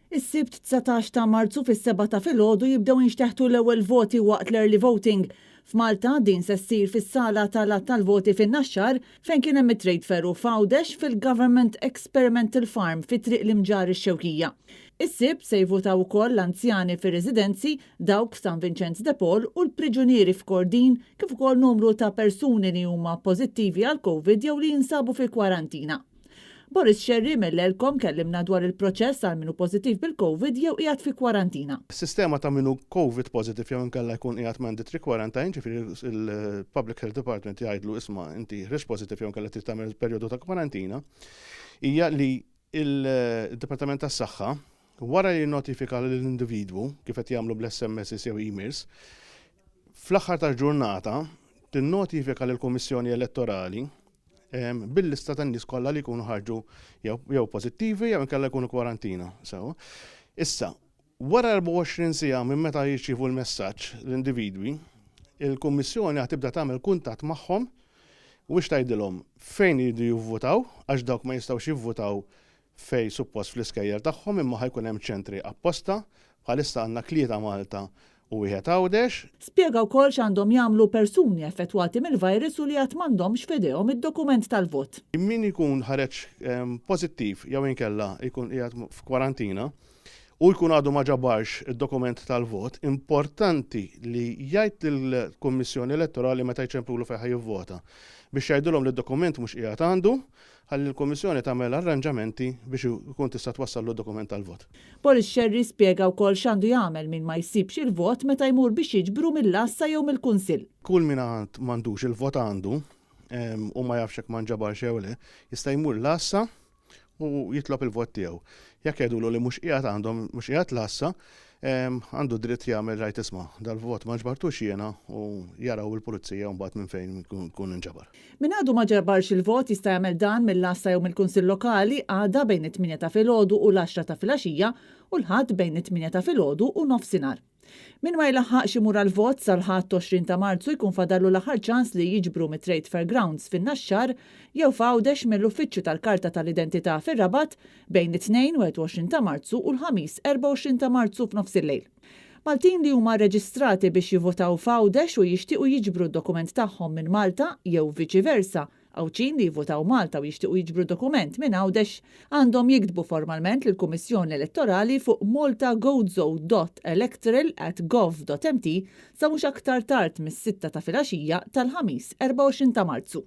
Is-Sibt 19 ta' Marzu fis-sebgħa ta' filgħodu jibdew jinxteħtu l-ewwel voti waqt l-early voting. F'Malta din se ssir fis-sala tal-għadd tal-voti fin-Naxxar fejn kien hemm it-Trade Fair u f'Għawdex fil-Government Experimental Farm fi Triq l-Imġarr ix-Xewkija. Is-Sibt se jivvutaw ukoll l-anzjani fir-residenzi, dawk f'San Vinċenz de Paul u l-priġunieri f'Kordin kif ukoll numru ta' persuni li huma pożittivi għall-Covid jew li jinsabu fi kwarantina. Boris Scerri mill-ELCOM kellimna dwar il-proċess għal min hu pożittiv bil-Covid jew qiegħed fi kwarantina. Sistema ta' min hu Covid positive jew inkella jkun qiegħed mandatory quarantine, ġifieri l-Public Health Department jgħidlu isma' inti ħriġt positive jew inkella trid tagħmel perjodu ta' kwarantina, hija li il-Dipartiment tas-Saħħa wara li jinnotifika lill-individwu kif qed jagħmlu bl-SMSs jew emails, fl-aħħar tal-ġurnata tinnotifika lill-Kummissjoni Elettorali bil-lista tan-nies kollha li jkunu ħarġu jew pożittivi jew inkella jkunu kwarantina. Sewa. Issa, wara 24 siegħa minn meta jirċievu l-messaġġ l-individwi, il-Kummissjoni ħa tibda tagħmel kuntatt magħhom u biex tgħidilhom fejn iridu jivvutaw għax dawk ma jistgħux jivvutaw fejn suppost fl-iskejjel tagħhom imma ħa jkun hemm ċentri apposta. Bħalissa għandna tlieta Malta u wieħed Għawdex. Spjega wkoll x'għandhom jagħmlu persuni effettwati mill-virus u li għad m'għandhomx f'idejhom id-dokument tal-vot. Min ikun ħareġ pożittiv jew inkella jkun qiegħed f'kwarantina u jkun għadu ma ġabarx id-dokument tal-vot, importanti li jgħid lill-Kummissjoni Elettorali meta jċemplulu fejn ħa jivvota biex jgħidilhom li d-dokument mhux qiegħed għandu Ħalli l-Kummissjoni tagħmel arranġamenti biex ikun tista' twassallu d-dokument tal-vot. Boris Scerri spjega wkoll x'għandu jagħmel min ma jsibx il-vot meta jmur biex jiġbru mill-għassa jew mill-Kunsill. Kull min għad m'għandux il-vot għandu u ma jafx jekk ma nġabarx jew le, jista' jmur l-għassa u jitlob il-vot tiegħu. Jekk jgħidulu li mhux qiegħed għandhom, mhux qiegħed l-għassa, Għandu dritt jagħmel rajt isma' dal-vot ma ġbartux jiena u jaraw il-pulizija mbagħad minn fejn ikun inġabar. Min għadu ma ġabarx il-vot jista' jagħmel dan mill-għassa jew mill-Kunsill Lokali għada bejn it-tmienja ta' filgħodu u l-għaxra ta' filgħaxija u l-Ħadd bejn it-tmienja ta' filgħodu u nofsinhar. Min ma jlaħħaqx imur għall-vot sal-Ħadd 20 ta' Marzu jkun fadallu l-aħħar ċans li jiġbru mit-Trade Fair Grounds fin-Naxxar jew f'Għawdex mill-Uffiċċju tal-Karta tal-Identità fir-Rabat bejn it-Tnejn 21 ta' Marzu u l-Ħamis 24 ta' Marzu f'nofsillejl. Maltin li huma rreġistrati biex jivvotaw f'Għawdex u jixtiequ jiġbru d-dokument tagħhom minn Malta jew viċi versa, Għawdxin li jivvotaw Malta u jixtiequ jiġbru dokument minn Għawdex għandhom jiktbu formalment lill-Kummissjoni Elettorali fuq maltagozo.electoral@gov.mt sa mhux aktar tard mis-sitta ta' filgħaxija tal-Ħamis 24 ta' Marzu.